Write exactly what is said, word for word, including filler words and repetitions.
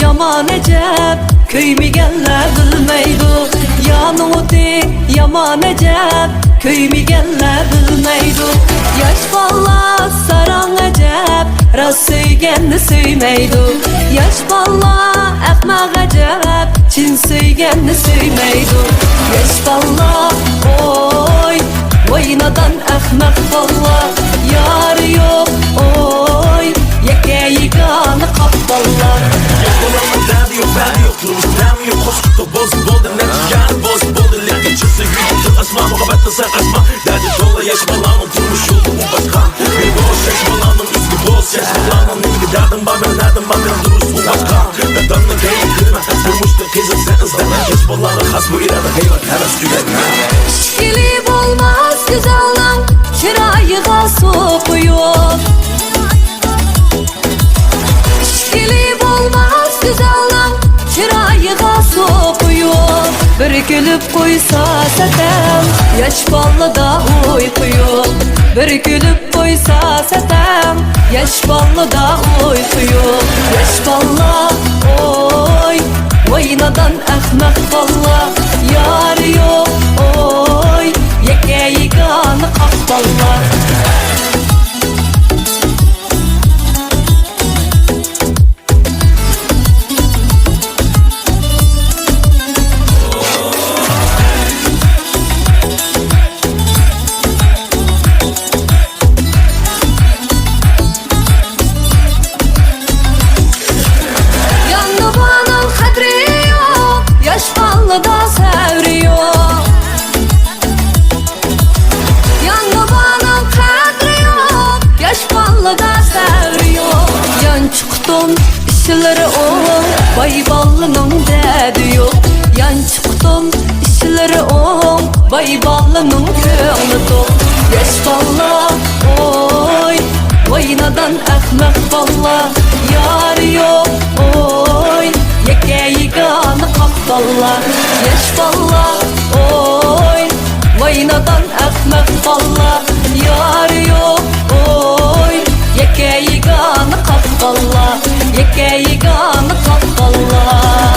يامان ئەجەب، كۆيمىگەنلەر بىلمەيدۇ. يارنىڭ ئوتى يامان ئەجەب، كۆيمىگەنلەر بىلمەيدۇ. ياش بالىلار ساراڭ ئەجەب، راست سۆيگەننى سۆيمەيدۇ. ياش بالىلار ئەخمەق ئەجەب، چىن سۆيگەننى سۆيمەيدۇ. ياش بالىلار، ئوي، ۋاي نادان ئەخمەق بالىلار. يارى يوق، ئوي، يەككە يېگانە قاپ بالىلار. ياش بالىلار، دەردى يوق، پەردى يوق، تۇرمۇش تەمى يوق، قوشۇقتا بولسا بولدى، نەچچە يەردە بولسا بولدى، لېكىن چىن سۆيگۈگە تىل ئاچما، مۇھەببەتنى سەن ئاچما. دەردى تولا ياش بالىلارنىڭ تۇرمۇش يولى ئۇ باشقا. بىر بوش ياش بالىلارنىڭ ئۆزگە بوش ياش بالىلارنىڭ نېمىگە دەردىڭ بار، مەن نەدىن بار، مېنىڭ دۇرۇس ئۇ باشقا. دادامنىڭ كەينىگە كىرمە، تۇرمۇشتا قىزىق سەن ئىزدەمە. ياش بالىلارغا خاس بۇ ئىرادە، ھەيۋەت، ھەۋەس تۈگەتمە. ئىشكىلى بولماس گۈزەلنىڭ چىرايىغا سوقۇيۇپ. ئىشكىلى بولماس گۈزەلنىڭ چىرايىغا سوقۇيۇپ. بىر كۈلۈپ قويسا سەتەڭ، ياش بالىدا ئۇيقۇ يوق. بىر كۈلۈپ قويسا سەتەڭ، ياش بالىدا ئۇيقۇ يوق. ياش بالىلار، ئوي، ۋاي نادان ئەخمەق بالىلار. يارى يوق، ئوي، يەككە يېگانە قاپ بالىلار. ياننىبانىڭ قەدرى يوق، ياش بالىدا سەۋرى يوق. ياننىبانىڭ قەدرى يوق، ياش بالىدا سەۋرى يوق. يانچۇقتۇن ئىشلىرى ئوڭ، باي بالىنىڭ دەردى يوق. يانچۇقتۇن ئىشلىرى ئوڭ، باي بالىنىڭ كۆڭلى توق. ياش بالىلار، ئوي، ۋاي نادان ئەخمەق بالىلار. يارى يوق، ئوي، يەككە يېگانە قاپ بالىلار. ياش بالىلار، ئوي، ۋاي نادان ئەخمەق بالىلار. يارى يوق، ئوي، يەككە يېگانە قاپ بالىلار. يەككە يېگانە قاپ بالىلار.